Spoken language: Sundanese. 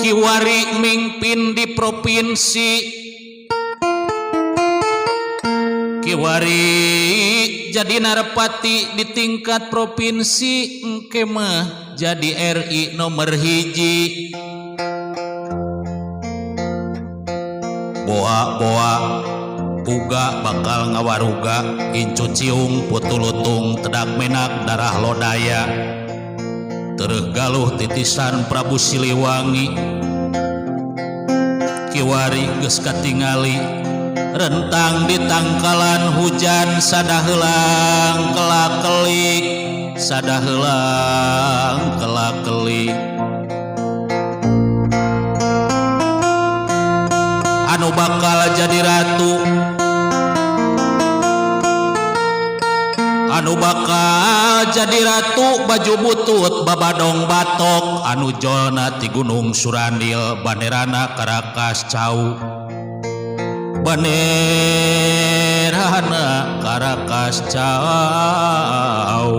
Kiwari mingpin di provinsi, kiwari jadi narapati di tingkat provinsi, engke mah jadi RI nomor hiji. Boa-boa uga bakal ngawaruga, incu ciung putulutung tedak menak darah lodaya, tereh galuh titisan Prabu Siliwangi. Kiwari geus katingali rentang di tangkalan hujan, sadahelang kelak-kelik, sadahelang kelak-kelik. Anu bakal jadi ratu, anu bakal jadi ratu, baju butut babadong batok, anu jolna ti Gunung Surandil, banderana Karakas cau, banderana Karakas cau.